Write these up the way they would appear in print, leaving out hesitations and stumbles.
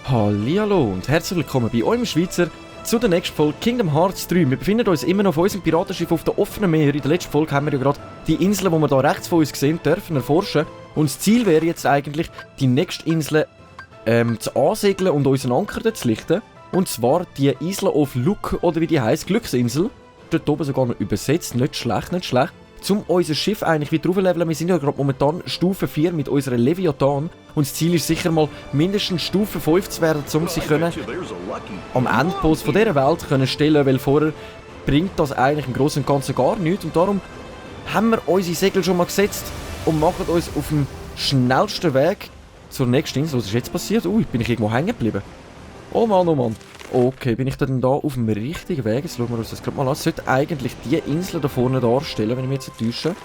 Hallihallo und herzlich willkommen bei eurem Schweizer zu der nächsten Folge Kingdom Hearts 3. Wir befinden uns immer noch auf unserem Piratenschiff auf der offenen Meer. In der letzten Folge haben wir ja gerade die Insel, die wir hier rechts von uns sehen, dürfen erforschen. Und das Ziel wäre jetzt eigentlich, die nächste Insel zu ansegeln und unseren Anker dort zu lichten. Und zwar die Isla of Luck, oder wie die heisst, Glücksinsel. Dort oben sogar noch übersetzt, nicht schlecht, nicht schlecht. Um unser Schiff eigentlich wieder aufzuleveln. Wir sind ja gerade momentan Stufe 4 mit unserer Leviathan. Und das Ziel ist sicher mal mindestens Stufe 5 zu werden, um sie können am Endboss von dieser Welt können stellen, weil vorher bringt das eigentlich im Großen und Ganzen gar nichts. Und darum haben wir unsere Segel schon mal gesetzt und machen uns auf dem schnellsten Weg zur nächsten Insel. Was ist jetzt passiert? Bin ich irgendwo hängen geblieben? Oh Mann, oh Mann. Okay, bin ich dann da auf dem richtigen Weg? Jetzt schauen wir uns das gerade mal an. Es sollte eigentlich die Insel da vorne darstellen, wenn ich mich jetzt täusche.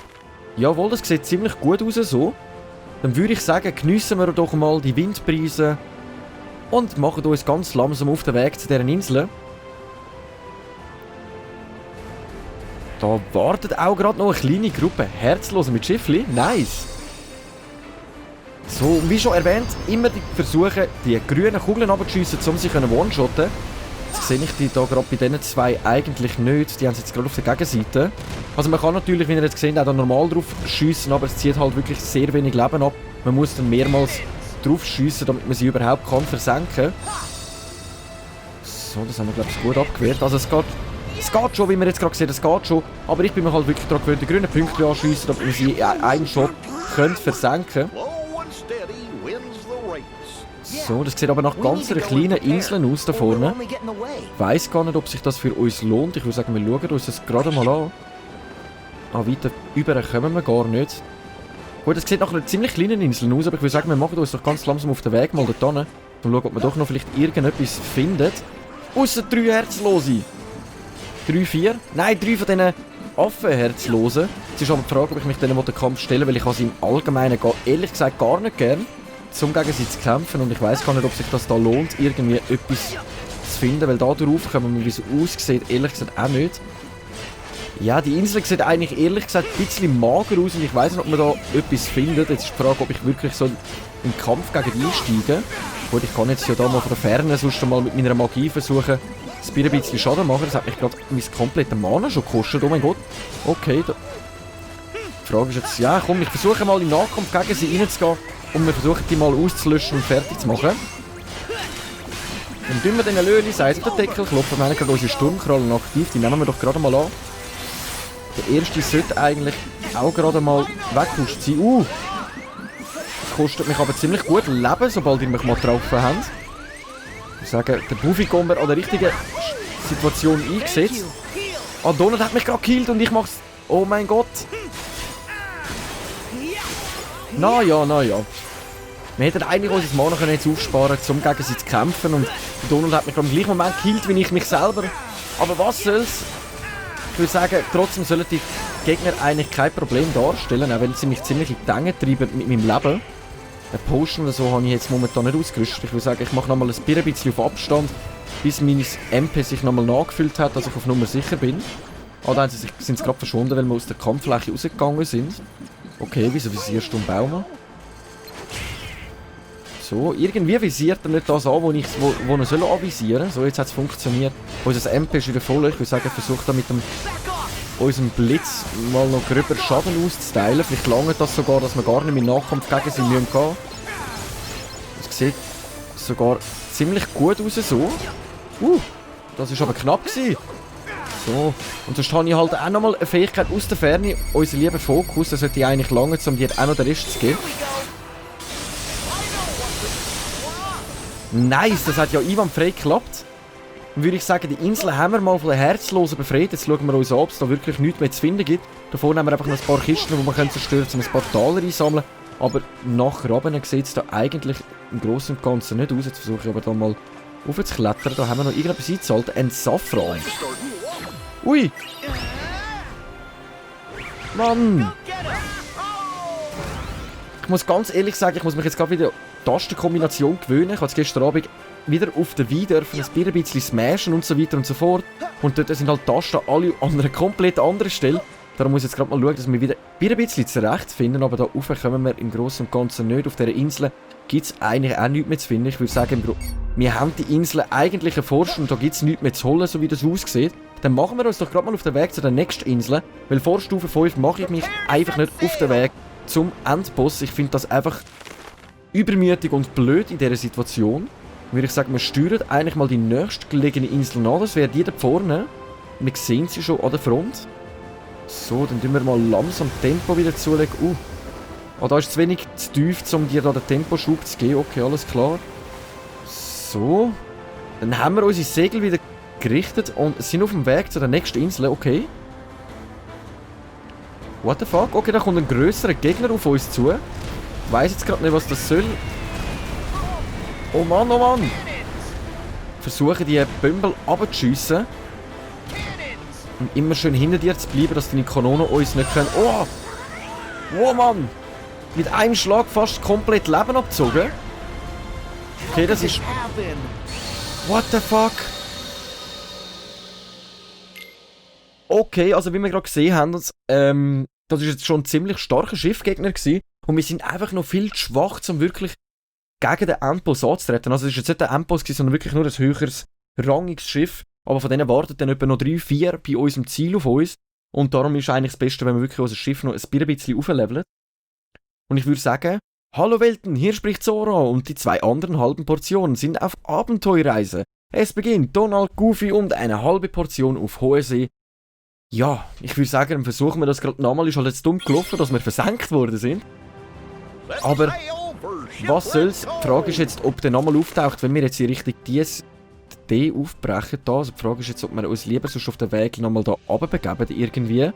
Jawohl, das sieht ziemlich gut aus so. Dann würde ich sagen, geniessen wir doch mal die Windbrise und machen uns ganz langsam auf den Weg zu deren Insel. Da wartet auch gerade noch eine kleine Gruppe Herzloser mit Schiffli. Nice! So, und wie schon erwähnt, immer versuchen, die grünen Kugeln runterzuschiessen, um sie one-shotten. Jetzt sehe ich die da gerade bei diesen zwei eigentlich nicht. Die haben sie jetzt gerade auf der Gegenseite. Also man kann natürlich, wie ihr jetzt gesehen habt, auch normal drauf schiessen, aber es zieht halt wirklich sehr wenig Leben ab. Man muss dann mehrmals drauf schiessen, damit man sie überhaupt kann versenken. So, das haben wir, glaube ich, gut abgewehrt. Also es geht schon, wie man jetzt gerade sieht, es geht schon. Aber ich bin mir halt wirklich daran gewöhnt, die grünen Punkte anschiessen, damit man sie in einem Shot versenken könnte. So, das sieht aber nach ganz kleinen Inseln aus da vorne. Ich weiss gar nicht, ob sich das für uns lohnt. Ich würde sagen, wir schauen uns das gerade mal an. Weiter über kommen wir gar nicht. Gut, das sieht nach einer ziemlich kleinen Insel aus, aber ich würde sagen, wir machen uns doch ganz langsam auf den Weg mal dort hin. Und schauen, ob wir doch noch vielleicht irgendetwas finden. Ausser 3 Herzlose. 3, 4? Nein, 3 von diesen Affenherzlosen. Es ist aber die Frage, ob ich mich denen den Kampf stelle, weil ich sie im Allgemeinen ehrlich gesagt gar nicht gern, um gegen sie zu kämpfen. Und ich weiss gar nicht, ob sich das da lohnt, irgendwie etwas zu finden, weil da drauf kommen wir, wie es aussieht, ehrlich gesagt auch nicht. Ja, die Insel sieht eigentlich ehrlich gesagt ein bisschen mager aus und ich weiss nicht, ob man da etwas findet. Jetzt ist die Frage, ob ich wirklich so einen Kampf gegen die einsteige. Gut, ich kann jetzt ja da mal von der Ferne sonst mal mit meiner Magie versuchen, das ein bisschen Schaden machen. Das hat mich gerade mein kompletter Mana schon gekostet. Oh mein Gott. Okay, die Frage ist jetzt, ja komm, ich versuche mal im Nahkampf gegen sie reinzugehen und wir versuchen die mal auszulöschen und fertig zu machen. Dann tun wir den Löhli Eis auf den Deckel, klopfen wir gerade unsere Sturmkrallen aktiv, die nehmen wir doch gerade mal an. Der erste sollte eigentlich auch gerade mal weggepusht sein. Das kostet mich aber ziemlich gut Leben, sobald ihr mich mal getroffen habt. Ich sage, der Buffy-Gomber an der richtigen Situation eingesetzt. Donald hat mich gerade gekillt und ich mach's... Oh mein Gott. Na ja. Wir hätten eigentlich unser Mana jetzt aufsparen können, um gegen sie zu kämpfen. Und Donald hat mich im gleichen Moment gekillt, wie ich mich selber. Aber was soll's? Ich würde sagen, trotzdem sollen die Gegner eigentlich kein Problem darstellen, auch wenn sie mich ziemlich in die Länge treiben mit meinem Leben. Eine Potion oder so habe ich jetzt momentan nicht ausgerüstet. Ich würde sagen, ich mache nochmal ein bisschen auf Abstand, bis mein MP sich nochmal nachgefüllt hat, dass ich auf Nummer sicher bin. Dann sind sie gerade verschwunden, weil wir aus der Kampffläche rausgegangen sind. Okay, wieso visierst du einen Baum? So, irgendwie visiert er nicht das an, wo er soll anvisieren. So, jetzt hat es funktioniert. Unser MP ist wieder voll. Ich würde sagen, versuche da mit unserem Blitz mal noch gröber Schaden auszuteilen. Vielleicht langt das sogar, dass wir gar nicht mehr im Nachkampf gegen sie gehen müssen. Das sieht sogar ziemlich gut aus so. Das war aber knapp gewesen. So, und sonst habe ich halt auch nochmal eine Fähigkeit aus der Ferne. Unser lieber Fokus, das sollte eigentlich langen, um dir auch noch den Rest zu geben. Nice, das hat ja einwandfrei geklappt. Dann würde ich sagen, die Insel haben wir mal von den Herzlosen befreit. Jetzt schauen wir uns an, ob es da wirklich nichts mehr zu finden gibt. Da vorne haben wir einfach noch ein paar Kisten, die wir zerstören können, um ein paar Taler einsammeln. Aber nachher runter sieht es da eigentlich im Großen und Ganzen nicht aus. Jetzt versuche ich aber da mal raufzuklettern. Da haben wir noch irgendetwas einzahlt. Ein Safran. Ui! Mann! Ich muss ganz ehrlich sagen, ich muss mich jetzt gerade wieder die Tastenkombination gewöhnen. Ich habe es gestern Abend wieder auf der Weide dürfen ein bisschen smashen und so weiter und so fort. Und dort sind halt Tasten alle an einer komplett anderen Stelle. Darum muss ich jetzt gerade mal schauen, dass wir wieder ein bisschen zurechtfinden, aber da rauf kommen wir im Großen und Ganzen nicht. Auf dieser Insel gibt es eigentlich auch nichts mehr zu finden. Ich würde sagen, wir haben die Insel eigentlich erforscht und da gibt es nichts mehr zu holen, so wie das aussieht. Dann machen wir uns doch gerade mal auf den Weg zu der nächsten Insel, weil vor Stufe 5 mache ich mich einfach nicht auf den Weg zum Endboss. Ich finde das einfach übermütig und blöd in dieser Situation. Würde ich sagen, wir steuern eigentlich mal die nächstgelegene Insel an. Das wäre die da vorne. Wir sehen sie schon an der Front. So, dann tun wir mal langsam Tempo wieder zulegen. Da ist zu wenig zu tief, um dir da den Temposchub zu geben. Okay, alles klar. So. Dann haben wir unsere Segel wieder gerichtet und sind auf dem Weg zu der nächsten Insel. Okay. What the fuck? Okay, da kommt ein grösserer Gegner auf uns zu. Ich weiss jetzt gerade nicht, was das soll. Oh Mann, oh Mann! Versuchen die Bömbel abzuschiessen. Und immer schön hinter dir zu bleiben, dass deine Kanonen uns nicht können. Oh! Oh Mann! Mit einem Schlag fast komplett Leben abgezogen. Okay, das ist... What the fuck? Okay, also wie wir gerade gesehen haben, das ist jetzt schon ein ziemlich starker Schiffgegner gewesen. Und wir sind einfach noch viel zu schwach, um wirklich gegen den Endboss anzutreten. Also es ist jetzt nicht der Endboss gewesen, sondern wirklich nur ein höheres, rangiges Schiff. Aber von denen warten dann etwa noch 3, 4 bei unserem Ziel auf uns. Und darum ist eigentlich das Beste, wenn wir wirklich unser Schiff noch ein bisschen aufleveln. Und ich würde sagen, hallo Welten, hier spricht Sora und die 2 anderen halben Portionen sind auf Abenteuerreise. Es beginnt Donald, Goofy und eine halbe Portion auf hoher See. Ja, ich würde sagen, dann versuchen wir das gerade nochmal. Ist halt jetzt dumm gelaufen, dass wir versenkt worden sind. Aber was soll's? Die Frage ist jetzt, ob der nochmal auftaucht, wenn wir jetzt in Richtung D aufbrechen. Da. Also die Frage ist jetzt, ob wir uns lieber sonst auf den Weg nochmal da runterbegeben irgendwie.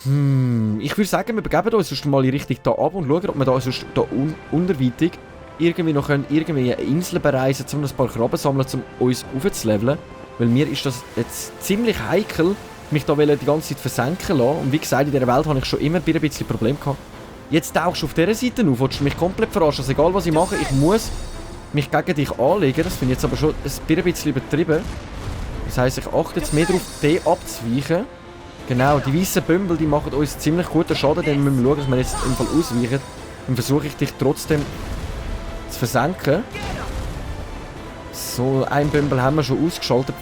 Ich würde sagen, wir begeben uns sonst mal in Richtung da ab und schauen, ob wir da sonst da unterweitig irgendwie noch irgendwie eine Insel bereisen, um ein paar Krabben sammeln, um uns aufzuleveln. Weil mir ist das jetzt ziemlich heikel, mich da die ganze Zeit versenken lassen. Und wie gesagt, in dieser Welt habe ich schon immer ein bisschen Probleme gehabt. Jetzt tauchst du auf dieser Seite auf, willst du mich komplett verarschen. Also egal was ich mache, ich muss mich gegen dich anlegen. Das finde ich jetzt aber schon ein bisschen übertrieben. Das heisst, ich achte jetzt mehr darauf, den abzuweichen. Genau, die weißen Bömbel, die machen uns ziemlich guten Schaden, dann müssen wir schauen, dass wir jetzt im Fall ausweichen. Dann versuche ich dich trotzdem zu versenken. So, ein Bömbel haben wir schon ausgeschaltet.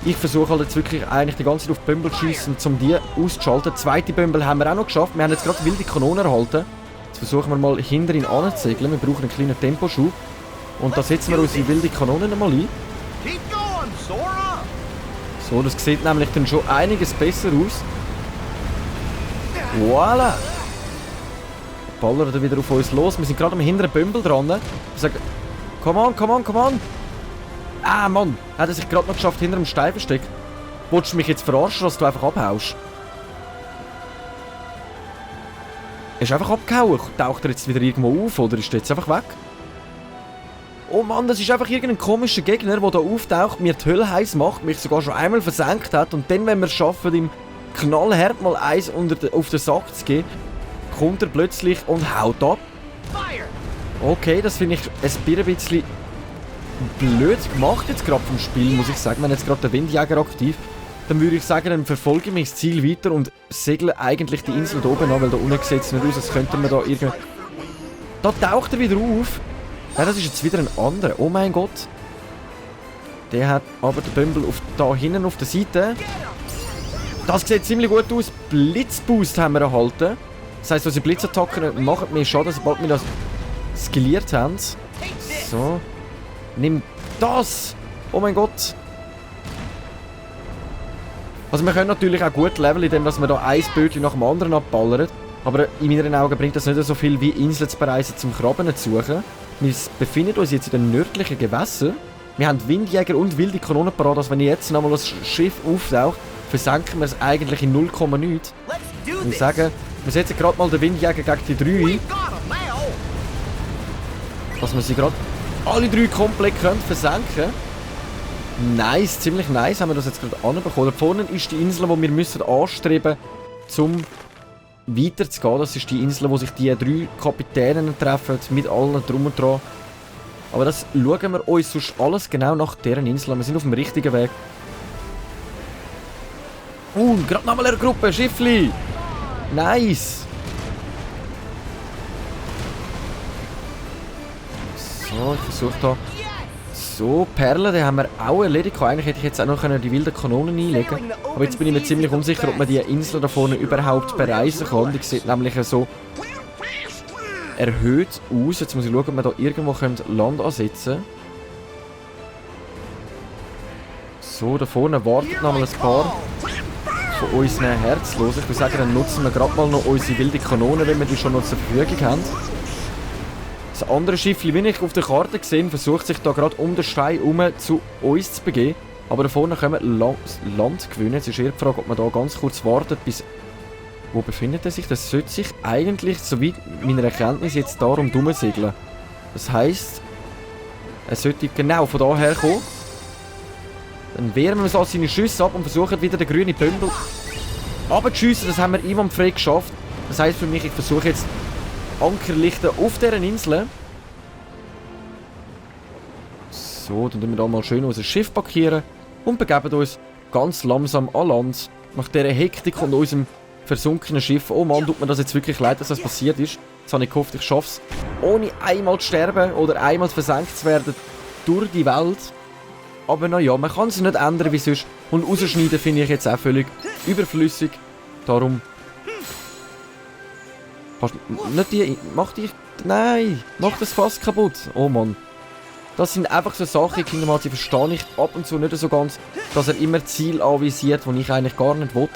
Ich versuche halt jetzt wirklich eigentlich die ganze Zeit auf die Bömbel zu schiessen, um die auszuschalten. Zweite Bömbel haben wir auch noch geschafft. Wir haben jetzt gerade wilde Kanonen erhalten. Jetzt versuchen wir mal hinter ihn anzusegeln. Wir brauchen einen kleinen Temposchub. Und da setzen wir unsere wilde Kanonen mal ein. So, das sieht nämlich dann schon einiges besser aus. Voilà! Ballert er wieder auf uns los. Wir sind gerade am hinteren Bömbel dran. Ich sage, come on, come on, come on! Ah, Mann! Hat er sich gerade noch geschafft hinter dem Stein versteckt. Wolltest du mich jetzt verarschen, dass du einfach abhaust? Er ist einfach abgehauen. Taucht er jetzt wieder irgendwo auf oder ist er jetzt einfach weg? Oh Mann, das ist einfach irgendein komischer Gegner, der da auftaucht, mir die Hölle heiß macht, mich sogar schon einmal versenkt hat und dann, wenn wir es schaffen, ihm knallhart mal eins auf den Sack zu geben, kommt er plötzlich und haut ab. Okay, das finde ich ein bisschen blöd gemacht jetzt gerade vom Spiel, muss ich sagen. Wenn jetzt gerade der Windjäger aktiv, dann würde ich sagen, dann verfolge ich mich das Ziel weiter und segle eigentlich die Insel da oben an, weil da unten sieht es nicht aus, als könnte man da irgendwie... Da taucht er wieder auf. Ja, das ist jetzt wieder ein anderer. Oh mein Gott. Der hat aber den Bömbel da hinten auf der Seite. Das sieht ziemlich gut aus. Blitzboost haben wir erhalten. Das heisst, unsere Blitzattacken machen mehr Schaden, sobald wir das skilliert haben. So. Nimm das! Oh mein Gott. Also wir können natürlich auch gut leveln, indem wir da ein Bötchen nach dem anderen abballern. Aber in meinen Augen bringt das nicht so viel wie Inseln zu bereisen, zum Krabben zu suchen. Wir befinden uns jetzt in den nördlichen Gewässern. Wir haben Windjäger und wilde Kanonen parat, also wenn jetzt nochmal das Schiff auftaucht, versenken wir es eigentlich in 0, nichts. Ich sage, wir setzen gerade mal den Windjäger gegen die 3 ein. Dass wir sie gerade alle 3 komplett können versenken. Nice, ziemlich nice haben wir das jetzt gerade anbekommen. Da vorne ist die Insel, die wir müssen anstreben müssen, um weiterzugehen. Das ist die Insel, wo sich die 3 Kapitäne treffen, mit allen drum und dran. Aber das schauen wir uns sonst alles genau nach deren Insel an. Wir sind auf dem richtigen Weg. Gerade nochmal eine Gruppe, Schiffli! Nice! So, ich versuche da... So, Perlen, die haben wir auch erledigt. Eigentlich hätte ich jetzt auch noch die wilden Kanonen einlegen können. Aber jetzt bin ich mir ziemlich unsicher, ob man die Insel da vorne überhaupt bereisen kann. Die sieht nämlich so erhöht aus. Jetzt muss ich schauen, ob wir da irgendwo Land ansetzen können. So, da vorne warten noch mal ein paar von unseren Herzlosen. Ich würde sagen, dann nutzen wir gerade mal noch unsere wilde Kanonen, wenn wir die schon noch zur Verfügung haben. Das andere Schiff, wie ich auf der Karte gesehen, versucht sich da gerade um den Stein herum zu uns zu begeben. Aber da vorne können wir Land gewinnen. Jetzt ist eher die Frage, ob man da ganz kurz wartet, bis... Wo befindet er sich? Das sollte sich eigentlich, soweit meiner Erkenntnis, jetzt darum segeln. Das heisst, er sollte genau von daher kommen. Dann wehren wir uns also seine Schüsse ab und versuchen wieder den grünen Bündel runterzuschiessen. Das haben wir einwandfrei geschafft. Das heisst für mich, ich versuche jetzt Ankerlichter auf dieser Insel. So, dann tun wir da mal schön unser Schiff parkieren und begeben uns ganz langsam an Land. Nach dieser Hektik und unserem versunkenen Schiff. Oh Mann, tut mir das jetzt wirklich leid, dass das passiert ist. Jetzt habe ich gehofft, ich schaffe es, ohne einmal zu sterben oder einmal versenkt zu werden durch die Welt. Aber naja, man kann es nicht ändern wie sonst. Und rausschneiden finde ich jetzt auch völlig überflüssig. Darum... Nicht die... Mach die... Nein! Mach das Fass kaputt! Oh Mann. Das sind einfach so Sachen, Kingdom Hearts, die verstehe ich ab und zu nicht so ganz, dass er immer Ziel anvisiert, die ich eigentlich gar nicht will.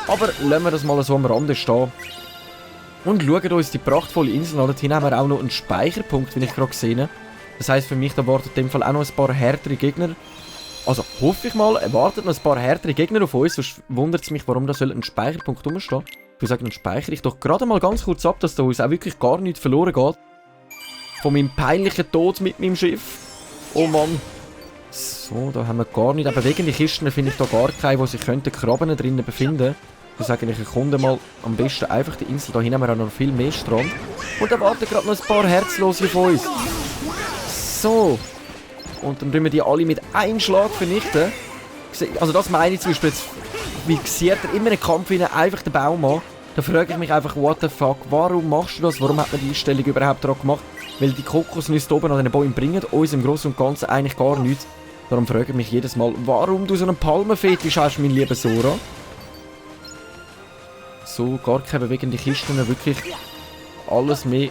Aber lassen wir das mal so am Rande stehen. Und schauen uns die prachtvolle Insel an. Dorthin haben wir auch noch einen Speicherpunkt, wie ich gerade gesehen habe. Das heisst für mich, da warten in dem Fall auch noch ein paar härtere Gegner. Also hoffe ich mal, warten noch ein paar härtere Gegner auf uns. Sonst wundert es mich, warum da soll ein Speicherpunkt rumstehen. Ich würde sagen, dann speichere ich doch gerade mal ganz kurz ab, dass da uns auch wirklich gar nichts verloren geht. Von meinem peinlichen Tod mit meinem Schiff. Oh Mann. So, da haben wir gar nicht. Aber bewegende Kisten finde ich da gar keine, wo sich Krabben drinnen befinden. Ich würde sagen, ich erkunde mal am besten einfach die Insel. Da hinten haben wir auch noch viel mehr Strand. Und da warten gerade noch ein paar Herzlose auf uns. So. Und dann tun wir die alle mit einem Schlag vernichten. Also das meine ich zum Beispiel jetzt. Wie sieht er immer einen Kampf hinein einfach den Baum an? Da frage ich mich einfach, what the fuck, warum machst du das? Warum hat man die Einstellung überhaupt daran gemacht? Weil die Kokosnüsse oben an den Bäumen bringen uns im Großen und Ganzen eigentlich gar nichts. Darum frage ich mich jedes Mal, warum du so einen Palmenfetisch hast, mein lieber Sora. So, gar keine bewegende Kisten, wirklich alles mehr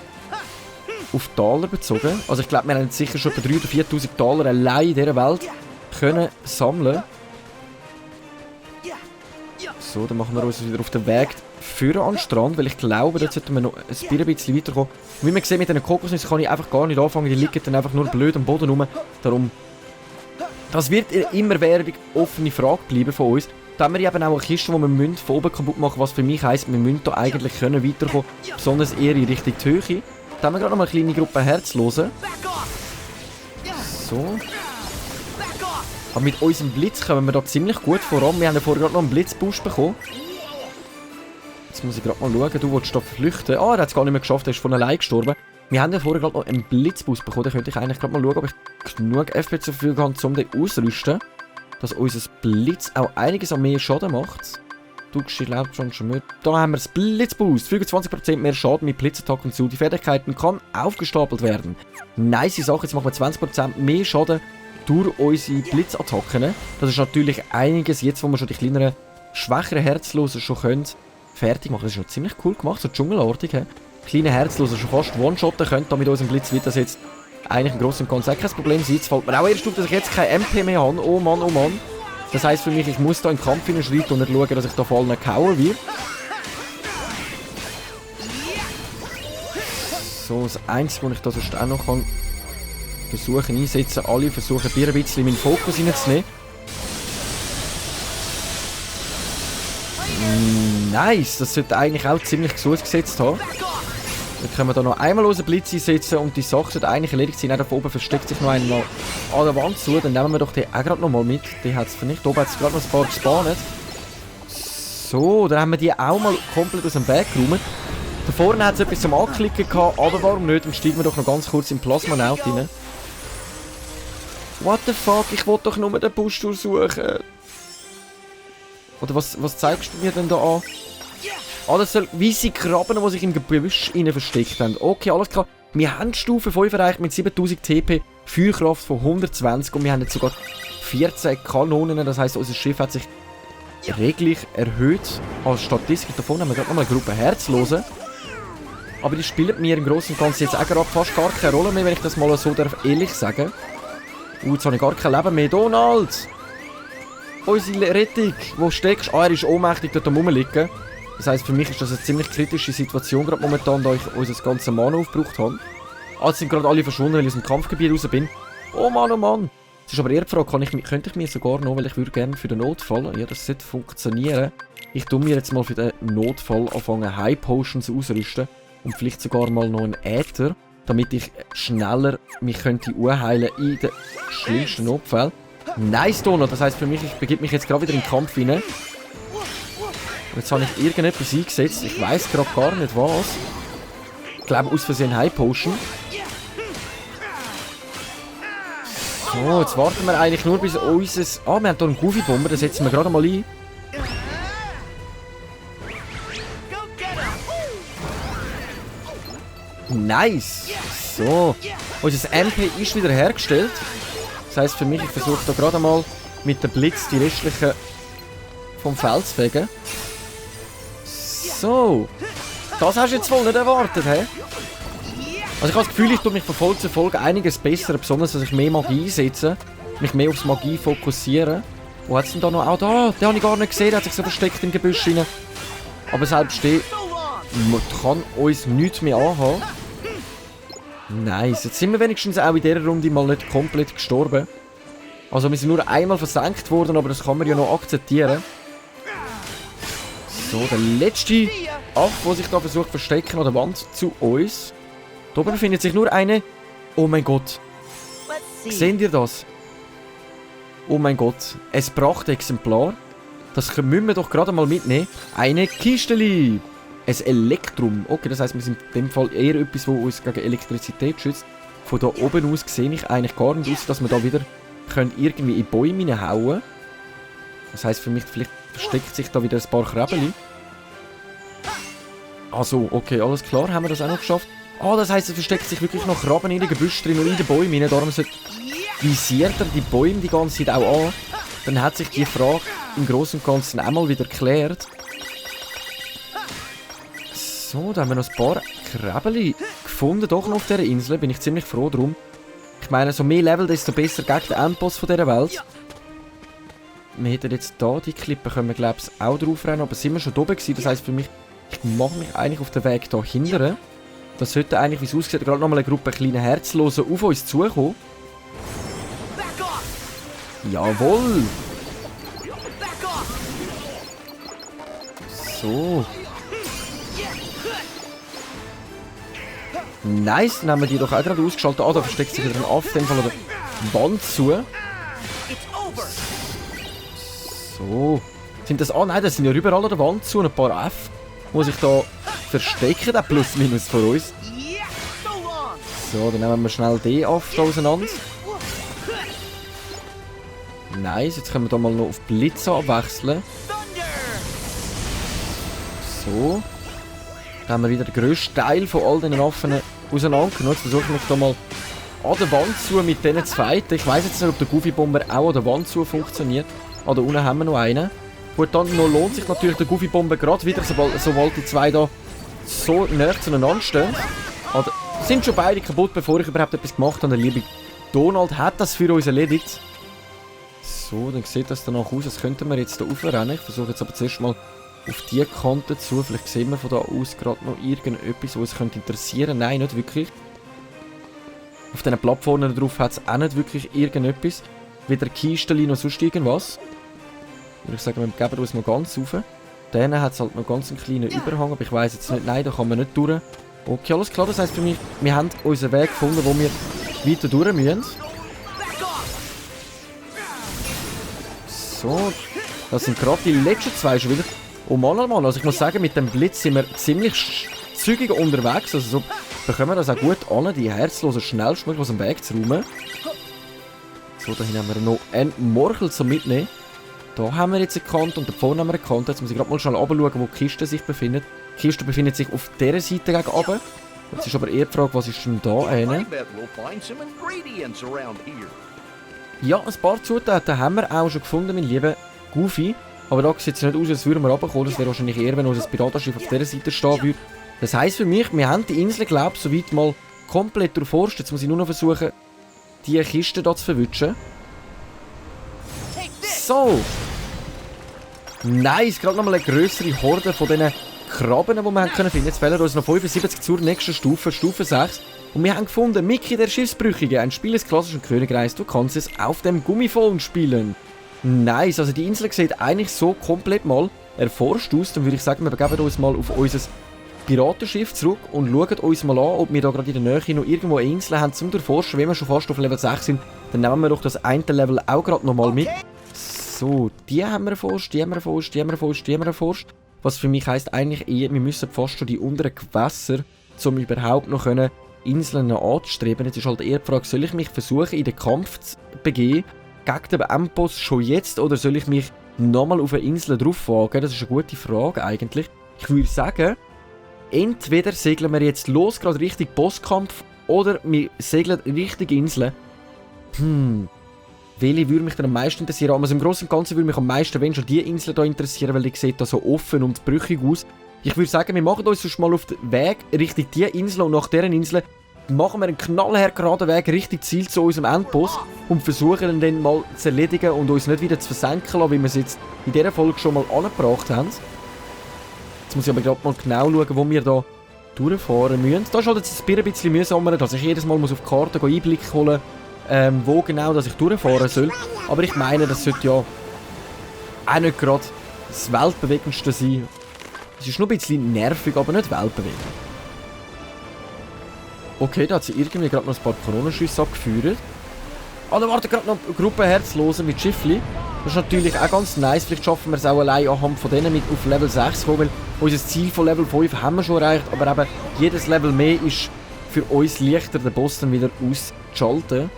auf Taler bezogen. Also ich glaube, wir haben sicher schon 3.000 oder 4.000 Taler allein in dieser Welt können sammeln. So, dann machen wir uns wieder auf den Weg für an den Strand, weil ich glaube, dort sollten wir noch ein bisschen weiterkommen. Wie man sieht, mit diesen Kokosnüssen kann ich einfach gar nicht anfangen, die liegen dann einfach nur blöd am Boden rum. Darum, das wird immer während offene Frage bleiben von uns. Da haben wir eben auch eine Kiste, die wir von oben kaputt machen, was für mich heisst, wir müssen da eigentlich weiterkommen, besonders eher in Richtung die Höhe. Da haben wir gerade noch mal eine kleine Gruppe Herzlosen. So. Aber mit unserem Blitz kommen wir da ziemlich gut voran. Wir haben ja vorher gerade noch einen Blitzboost bekommen. Jetzt muss ich gerade mal schauen, du willst da flüchten. Ah, er hat es gar nicht mehr geschafft, er ist von allein gestorben. Wir haben ja vorher gerade noch einen Blitzboost bekommen. Da könnte ich eigentlich gerade mal schauen, ob ich genug FP zur Verfügung habe, um den auszurüsten. Dass unser Blitz auch einiges an mehr Schaden macht. Du glaubst schon mit. Da haben wir das Blitzboost. 25% mehr Schaden mit Blitzattacken zu. Die Fertigkeiten kann aufgestapelt werden. Nice Sache, jetzt machen wir 20% mehr Schaden durch unsere Blitzattacken. Das ist natürlich einiges, jetzt wo wir schon die kleineren, schwächeren Herzlosen schon können, fertig machen. Das ist schon ziemlich cool gemacht, so dschungelartig. Kleine Herzlosen schon fast One-Shotten können, da mit unserem Blitz wird das jetzt eigentlich im Großen und Ganzen kein Problem sein. Jetzt fällt mir auch erst auf, dass ich jetzt kein MP mehr habe. Oh Mann, oh Mann. Das heisst für mich, ich muss da in den Kampf hineinschreiten und nicht schauen, dass ich da voll nicht gehauen werde. So, das Einzige, was ich da sonst auch noch kann versuchen einsetzen, alle versuchen ein bisschen meinen Fokus reinzunehmen. Nice, das sollte eigentlich auch ziemlich gut gesetzt haben. Dann können wir da noch einmal unseren Blitz einsetzen und die Sache sollte eigentlich erledigt sein. Da oben versteckt sich noch einmal an der Wand zu. Dann nehmen wir doch den auch gerade noch mal mit. Die hat es vernichtet. Oben hat es gerade noch ein paar gespawnt. So, dann haben wir die auch mal komplett aus dem Weg geräumt. Da vorne hat es etwas zum Anklicken gehabt, aber warum nicht? Dann steigen wir doch noch ganz kurz im Plasma-Naut rein. What the fuck? Ich wollte doch nur den Busch durchsuchen. Oder was zeigst du mir denn da an? Ah, das soll weisse Krabben, die sich im Gebüsch versteckt haben. Okay, alles klar. Wir haben Stufe 5 erreicht mit 7000 TP, Feuerkraft von 120 und wir haben jetzt sogar 14 Kanonen. Das heisst, unser Schiff hat sich reglich erhöht. Als Statistik davon haben wir gerade nochmal eine Gruppe Herzlose. Aber die spielen mir im Großen und Ganzen jetzt auch gerade fast gar keine Rolle mehr, wenn ich das mal so ehrlich sagen darf. Jetzt habe ich gar kein Leben mehr. Donald! Unsere Rettung! Wo steckst du? Ah, er ist ohnmächtig dort am Rumliegen. Das heisst, für mich ist das eine ziemlich kritische Situation gerade momentan, da ich unser ganzes Mana aufgebraucht habe. Jetzt sind gerade alle verschwunden, weil ich aus dem Kampfgebiet raus bin. Oh Mann, oh Mann! Es ist aber eher die Frage, könnte ich mir sogar noch, weil ich würde gerne für den Notfall, ja, das sollte funktionieren. Ich tue mir jetzt mal für den Notfall anfangen, High Potions auszurüsten. Und vielleicht sogar mal noch einen Äther, damit ich schneller mich könnte heilen in den schlimmsten Notfällen. Nice, Donald! Das heisst für mich, ich begebe mich jetzt gerade wieder in den Kampf hinein. Jetzt habe ich irgendetwas eingesetzt. Ich weiss gerade gar nicht was. Ich glaube aus Versehen High Potion. So, jetzt warten wir eigentlich nur bis unser... Ah, wir haben hier einen Goofy-Bomber, den setzen wir gerade mal ein. Nice! So, unser MP ist wieder hergestellt. Das heisst für mich, ich versuche da gerade mal mit dem Blitz die restlichen vom Feld zu fegen. So, das hast du jetzt wohl nicht erwartet, hä? Also ich habe das Gefühl, ich tue mich von Folge zu Folge einiges besser, besonders dass ich mehr Magie einsetze, mich mehr aufs Magie fokussiere. Wo hat es denn da noch? Auch da, den habe ich gar nicht gesehen, der hat sich so versteckt im Gebüsch rein. Aber selbst der kann uns nichts mehr anhaben. Nice, jetzt sind wir wenigstens auch in dieser Runde mal nicht komplett gestorben. Also wir sind nur einmal versenkt worden, aber das kann man ja noch akzeptieren. So, der letzte Aff, der sich da versucht zu verstecken an der Wand zu uns. Da oben befindet sich nur eine... Oh mein Gott. Seht ihr das? Oh mein Gott. Ein Prachtexemplar. Das müssen wir doch gerade mal mitnehmen. Eine Kisteli. Ein Elektrum. Okay, das heisst, wir sind in dem Fall eher etwas, das uns gegen Elektrizität schützt. Von da oben aus sehe ich eigentlich gar nicht aus, dass wir da wieder irgendwie in Bäume reinhauen können. Das heisst für mich, vielleicht versteckt sich da wieder ein paar Krebeli. Also, okay, alles klar. Haben wir das auch noch geschafft? Ah, das heisst, es versteckt sich wirklich noch Krabben in den Gebüsch drin und in den Bäumen rein. Darum visiert er die Bäume die ganze Zeit auch an. Dann hat sich die Frage im Großen und Ganzen einmal wieder geklärt. So, da haben wir noch ein paar Krebeli gefunden, doch noch auf dieser Insel. Bin ich ziemlich froh drum. Ich meine, so mehr Level, desto besser gegen den Endboss von dieser Welt. Wir hätten jetzt da die Klippe, können wir glaube ich auch drauf rennen, aber sind wir schon oben gewesen. Das heisst für mich, ich mache mich eigentlich auf den Weg da hindern. Das sollte eigentlich, wie es aussieht, gerade nochmal eine Gruppe kleiner Herzlosen auf uns zukommen. Jawohl! So. Nice, dann haben wir die doch auch gerade ausgeschaltet. Ah, da versteckt sich wieder ein Aff, in dem Fall an der Wand zu. So. Sind das... Ah nein, das sind ja überall an der Wand zu. Ein paar F, die sich da verstecken. Der Plus-Minus von uns. So, dann nehmen wir schnell den Aff da auseinander. Nice, jetzt können wir da mal noch auf Blitz abwechseln. So. Dann haben wir wieder den grössten Teil von all diesen Affen auseinandergenommen. Jetzt versuche ich mich da mal an der Wand zu mit diesen zweiten. Ich weiss jetzt nicht, ob der Goofy-Bomber auch an der Wand zu funktioniert. Ah, da unten haben wir noch einen. Gut, dann noch lohnt sich natürlich der Goofy-Bomber gerade wieder, sobald die zwei da so nah zueinander stehen. Also, sind schon beide kaputt, bevor ich überhaupt etwas gemacht habe. Der liebe Donald hat das für uns erledigt. So, dann sieht das danach aus, als könnten wir jetzt hier raufrennen. Ich versuche jetzt aber zuerst mal auf die Kante zu. Vielleicht sehen wir von da aus gerade noch irgendetwas, was uns könnte interessieren. Nein, nicht wirklich. Auf diesen Plattformen drauf hat es auch nicht wirklich irgendetwas. Weder Kisten noch sonst irgendwas. Ich sage, wir geben uns noch ganz rauf. Dann hat es halt noch ganz einen kleinen Überhang, aber ich weiss jetzt nicht, nein, da kann man nicht durch. Okay, alles klar, das heisst für mich, wir haben unseren Weg gefunden, wo wir weiter durch müssen. So, das sind gerade die letzten zwei schon wieder. Oh Mann, oh Mann, also ich muss sagen, mit dem Blitz sind wir ziemlich zügig unterwegs. Also so bekommen wir das auch gut an, die Herzlosen schnellstmöglich aus dem Weg zu räumen. So, da hinten haben wir noch einen Morchel zum Mitnehmen. Da haben wir jetzt eine Kante und da vorne haben wir eine Kante. Jetzt muss ich gerade mal schnell runterschauen, wo die Kiste sich befindet. Die Kiste befindet sich auf dieser Seite gegen runter. Jetzt ist aber eher die Frage, was ist denn da hinten? Ja, ein paar Zutaten haben wir auch schon gefunden, mein lieber Goofy. Aber da sieht es nicht aus, als würden wir runterkommen. Das wäre wahrscheinlich eher, wenn unser Piratenschiff auf dieser Seite stehen würde. Das heisst für mich, wir haben die Insel, glaube ich, soweit mal komplett durchforscht. Jetzt muss ich nur noch versuchen, die Kiste hier zu verwischen. So. Nice, gerade nochmal eine grössere Horde von diesen Krabben, die wir finden können. Jetzt fehlen uns noch 75 zur nächsten Stufe, Stufe 6. Und wir haben gefunden, Mickey der Schiffsbrüchige, ein Spiel des klassischen Königreichs. Du kannst es auf dem Gummiphone spielen. Nice, also die Insel sieht eigentlich so komplett mal erforscht aus. Dann würde ich sagen, wir begeben uns mal auf unser Piratenschiff zurück und schauen uns mal an, ob wir da gerade in der Nähe noch irgendwo eine Insel haben zum Erforschen. Wenn wir schon fast auf Level 6 sind, dann nehmen wir doch das eine Level auch gerade nochmal mit. So, die haben wir erforscht, die haben wir erforscht, die haben wir erforscht, die haben wir erforscht. Was für mich heisst eigentlich eher, wir müssen fast schon die unteren Gewässer, um überhaupt noch Inseln anzustreben. Jetzt ist halt eher die Frage, soll ich mich versuchen, in den Kampf zu begeben gegen den Endboss schon jetzt oder soll ich mich nochmal auf eine Insel drauf wagen? Das ist eine gute Frage eigentlich. Ich würde sagen, entweder segeln wir jetzt los, gerade Richtung Bosskampf, oder wir segeln Richtung Inseln. Welche würde mich dann am meisten interessieren? Also im Großen und Ganzen würde mich am meisten, wenn schon die Insel hier interessieren, weil die sieht da so offen und brüchig aus. Ich würde sagen, wir machen uns sonst mal auf den Weg Richtung diese Insel und nach deren Insel machen wir einen knallhart geraden Weg Richtung Ziel zu unserem Endboss und versuchen ihn dann mal zu erledigen und uns nicht wieder zu versenken lassen, wie wir es jetzt in dieser Folge schon mal angebracht haben. Jetzt muss ich aber gerade mal genau schauen, wo wir da durchfahren müssen. Da ist halt jetzt ein bisschen mühsamer, dass ich jedes Mal auf die Karte Einblick holen muss, wo genau dass ich durchfahren soll. Aber ich meine, das sollte ja auch nicht gerade das Weltbewegendste sein. Es ist nur ein bisschen nervig, aber nicht weltbewegend. Okay, da hat sie irgendwie gerade noch ein paar Kanonenschüsse abgeführt. Ah, da warten gerade noch eine Gruppe Herzlosen mit Schiffli. Das ist natürlich auch ganz nice. Vielleicht schaffen wir es auch allein anhand von denen mit auf Level 6 zu kommen, weil unser Ziel von Level 5 haben wir schon erreicht. Aber eben, jedes Level mehr ist für uns leichter, den Boss dann wieder auszuschalten.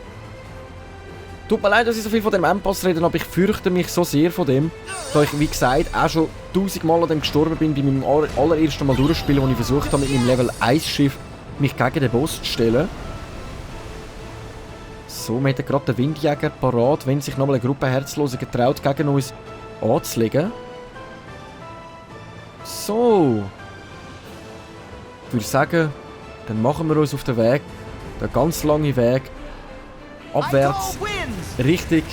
Tut mir leid, dass ich so viel von dem Endboss rede, aber ich fürchte mich so sehr von dem, da ich, wie gesagt, auch schon 1000 Mal an dem gestorben bin, bei meinem allerersten Mal durchspielen, wo ich versucht habe, mit meinem Level 1 Schiff mich gegen den Boss zu stellen. So, wir hätten gerade den Windjäger parat, wenn sich nochmal eine Gruppe Herzloser getraut, gegen uns anzulegen. So. Ich würde sagen, dann machen wir uns auf den Weg, den ganz langen Weg, abwärts, Richtung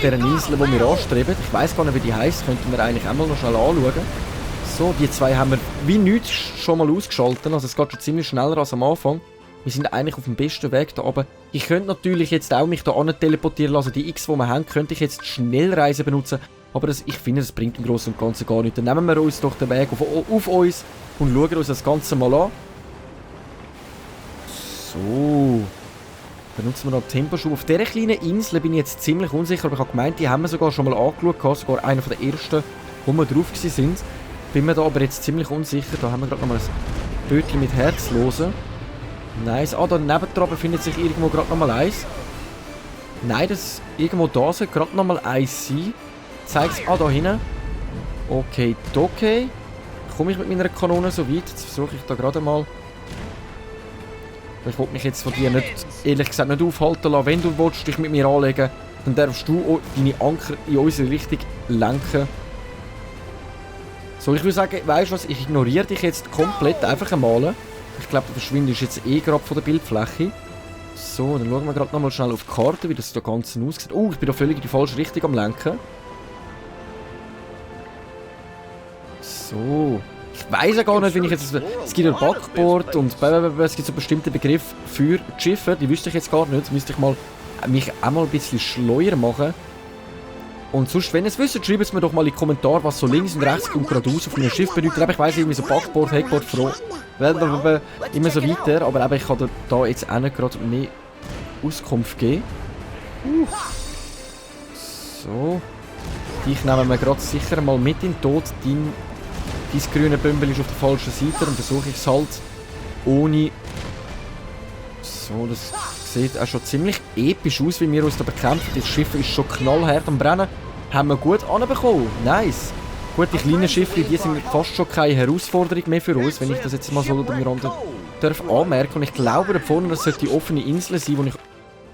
dieser Insel, die wir anstreben. Ich weiss gar nicht, wie die heisst, könnten wir eigentlich einmal noch schnell anschauen. So, die zwei haben wir wie nichts schon mal ausgeschaltet, also es geht schon ziemlich schneller als am Anfang. Wir sind eigentlich auf dem besten Weg da oben. Ich könnte natürlich jetzt auch mich da an teleportieren lassen. Die X, die wir haben, könnte ich jetzt Schnellreise benutzen. Aber ich finde, das bringt im Großen und Ganzen gar nichts. Dann nehmen wir uns doch den Weg auf uns und schauen uns das Ganze mal an. So. Benutzen wir noch Temposchub. Auf dieser kleinen Insel bin ich jetzt ziemlich unsicher, aber ich habe gemeint, die haben wir sogar schon mal angeschaut. Sogar einer der ersten, wo wir drauf waren. Bin mir da aber jetzt ziemlich unsicher. Da haben wir gerade noch mal ein Bötchen mit Herzlosen. Nice. Ah, da nebendran befindet sich irgendwo gerade noch mal eins. Nein, das irgendwo da soll gerade noch mal eins sein. Zeig's. Ah, da hinten. Okay, okay. Komme ich mit meiner Kanone so weit? Jetzt versuche ich da gerade mal. Ich will mich jetzt von dir nicht, ehrlich gesagt, nicht aufhalten lassen. Wenn du willst, dich mit mir anlegen, dann darfst du deine Anker in unsere Richtung lenken. So, ich würde sagen, weißt du was, ich ignoriere dich jetzt komplett, einfach einmal. Ich glaube, du verschwindest jetzt eh gerade von der Bildfläche. So, dann schauen wir gerade nochmal schnell auf die Karte, wie das da Ganze aussieht. Oh, ich bin da völlig in die falsche Richtung am Lenken. So. Ich weiss ja gar nicht, wenn ich jetzt... Es gibt ein Backboard und es gibt so bestimmte Begriffe für die Schiffe, die wüsste ich jetzt gar nicht. Müsste ich mich auch mal ein bisschen schleuer machen. Und sonst, wenn ihr es wisst, schreibt es mir doch mal in die Kommentare, was so links und rechts und geradeaus auf einem Schiff bedeutet. Aber ich weiss irgendwie so Backboard, Heckboard, immer so weiter. Aber eben, ich kann da jetzt auch nicht gerade mehr Auskunft geben. So. Dich nehmen wir gerade sicher mal mit in den Tod. Dein grüne Bümbel ist auf der falschen Seite und versuche ich es halt ohne... So, das Das sieht auch schon ziemlich episch aus, wie wir uns da bekämpfen. Das Schiff ist schon knallhart am Brennen. Haben wir gut anbekommen. Nice. Gut, die kleinen Schiffe, die sind fast schon keine Herausforderung mehr für uns, wenn ich das jetzt mal so anmerken darf. Und ich glaube, da vorne, das sollte die offene Insel sein, wo ich...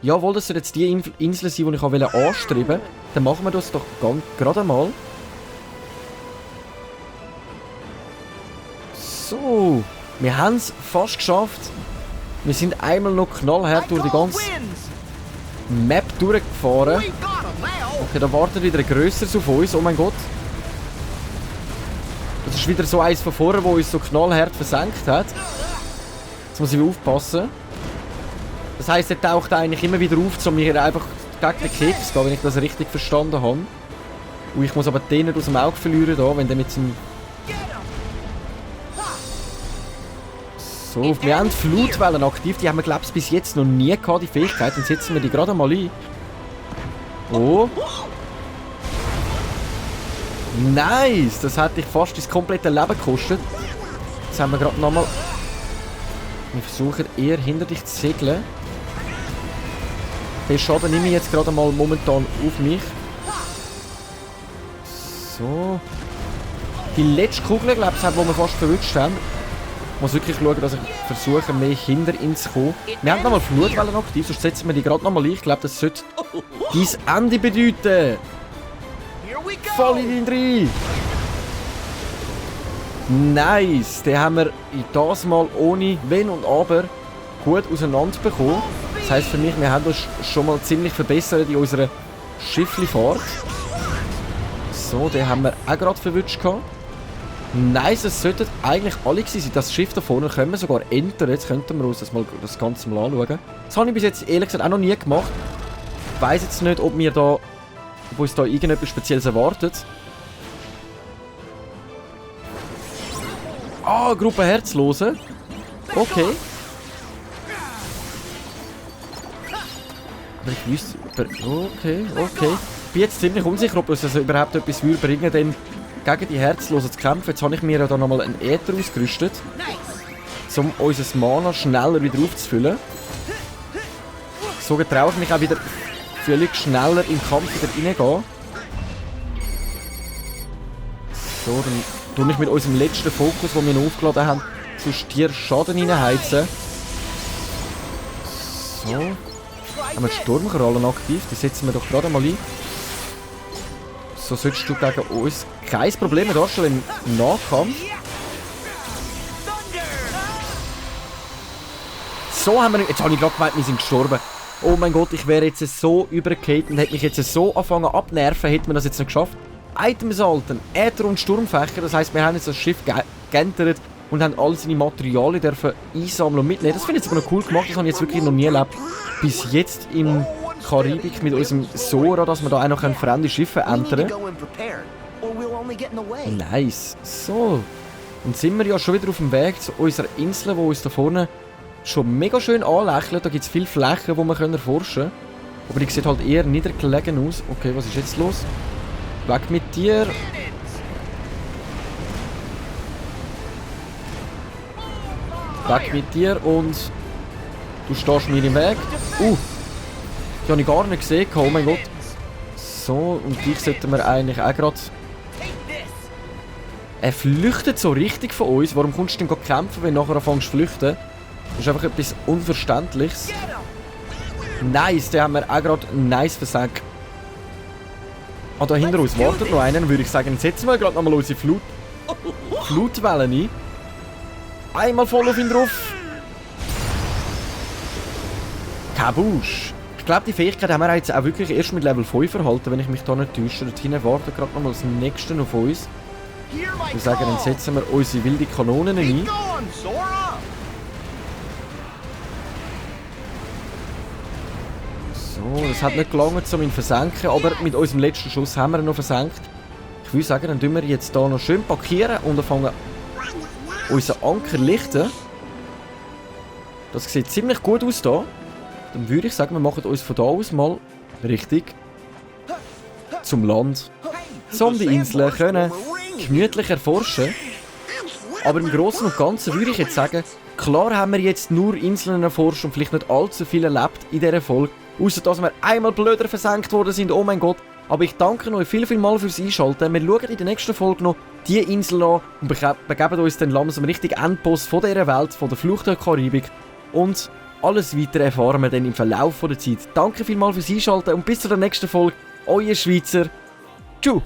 Jawohl, das soll jetzt die Insel sein, die ich anstreben wollte. Dann machen wir das doch gerade mal. So, wir haben es fast geschafft. Wir sind einmal noch knallhart durch die ganze Map durchgefahren. Okay, da wartet wieder ein grösseres auf uns. Oh mein Gott. Das ist wieder so eins von vorher, das uns so knallhart versenkt hat. Jetzt muss ich aufpassen. Das heisst, er taucht eigentlich immer wieder auf, um mir einfach gegen den Keks zu gehen, wenn ich das richtig verstanden habe. Und ich muss aber den nicht aus dem Auge verlieren, da, wenn der mit seinem... So, wir haben Flutwellen aktiv, die haben wir, glaube ich, bis jetzt noch nie gehabt, die Fähigkeit. Dann setzen wir die gerade mal ein. Oh. Nice! Das hat dich fast das komplette Leben gekostet. Jetzt haben wir gerade nochmal... Wir versuchen eher hinter dich zu segeln. Den Schaden nehme ich jetzt gerade mal momentan auf mich. So. Die letzte Kugel, glaube ich, die wir fast verwünscht haben. Ich muss wirklich schauen, dass ich versuche, mehr hinter ihn zu kommen. Wir haben nochmal Flutwellen aktiv, sonst setzen wir die gerade nochmal ein. Ich glaube, das sollte dein Ende bedeuten. Voll in ihn rein. Nice. Den haben wir das Mal ohne Wenn und Aber gut auseinander bekommen. Das heisst für mich, wir haben uns schon mal ziemlich verbessert in unserer Schifflifahrt. So, den haben wir auch gerade verwünscht. Nice, es sollten eigentlich alle gewesen sein. Das Schiff da vorne können wir sogar entern. Jetzt könnten wir uns das Ganze mal anschauen. Das habe ich bis jetzt ehrlich gesagt auch noch nie gemacht. Ich weiss jetzt nicht, ob uns da irgendetwas Spezielles erwartet. Ah, Gruppe Herzlose. Okay. Aber ich wüsste... Okay. Ich bin jetzt ziemlich unsicher, ob uns das überhaupt etwas bringen würde, denn gegen die Herzlosen zu kämpfen. Jetzt habe ich mir ja da nochmal einen Äther ausgerüstet, um unser Mana schneller wieder aufzufüllen. So getraue ich mich auch wieder völlig schneller im Kampf wieder reingehen. So, dann tue ich mit unserem letzten Fokus, den wir noch aufgeladen haben, zu Stier Schaden reinheizen. So. Haben wir die Sturmkrallen aktiv, die setzen wir doch gerade mal ein. So solltest du gegen uns kein Problem mehr darstellen im Nahkampf. So haben wir... Jetzt habe ich gerade gemeint, wir sind gestorben. Oh mein Gott, ich wäre jetzt so übergeht und hätte mich jetzt so angefangen abnerven, hätten wir das jetzt noch geschafft. Items halten, Äther und Sturmfächer, das heisst, wir haben jetzt das Schiff geentert und haben all seine Materialien dürfen einsammeln und mitnehmen. Das finde ich jetzt aber noch cool gemacht, das habe ich jetzt wirklich noch nie erlebt. Bis jetzt im Karibik mit unserem Sora, dass wir da auch noch fremde Schiffe entern. Nice. So. Dann sind wir ja schon wieder auf dem Weg zu unserer Insel, die uns da vorne schon mega schön anlächelt. Da gibt es viele Flächen, die wir erforschen können. Aber die sieht halt eher niedergelegen aus. Okay, was ist jetzt los? Weg mit dir. Weg mit dir und du stehst mir im Weg. Die habe ich gar nicht gesehen. Oh mein Gott. So, und dich sollten wir eigentlich auch gerade... Er flüchtet so richtig von uns. Warum kommst du denn kämpfen, wenn du nachher anfängst zu flüchten? Das ist einfach etwas Unverständliches. Nice, den haben wir auch gerade nice versenkt. Ah, da hinter uns wartet noch einen, würde ich sagen. Jetzt setzen wir gerade nochmal unsere Flutwellen ein. Einmal voll auf ihn drauf. Kabusch. Ich glaube, die Fähigkeit haben wir jetzt auch wirklich erst mit Level 5 erhalten, wenn ich mich da nicht täusche. Dort hinten wartet gerade nochmal das nächste auf uns. Ich würde sagen, dann setzen wir unsere wilde Kanonen ein. So, das hat nicht gelangt, um ihn zu versenken, aber mit unserem letzten Schuss haben wir ihn noch versenkt. Ich würde sagen, dann tun wir jetzt hier noch schön parkieren und anfangen unseren Anker lichten. Das sieht ziemlich gut aus hier. Dann würde ich sagen, wir machen uns von da aus mal richtig zum Land. Um die Insel können gemütlich erforschen. Aber im Großen und Ganzen würde ich jetzt sagen, klar haben wir jetzt nur Inseln erforscht und vielleicht nicht allzu viel erlebt in dieser Folge. Ausser dass wir einmal blöder versenkt worden sind, oh mein Gott. Aber ich danke euch viel mal fürs Einschalten. Wir schauen in der nächsten Folge noch die Insel an und begeben uns dann langsam richtig Endboss von dieser Welt, von der Flucht der Karibik. Und alles weitere erfahren wir dann im Verlauf der Zeit. Danke vielmals fürs Einschalten und bis zur nächsten Folge. Euer Schweizer. Tschüss.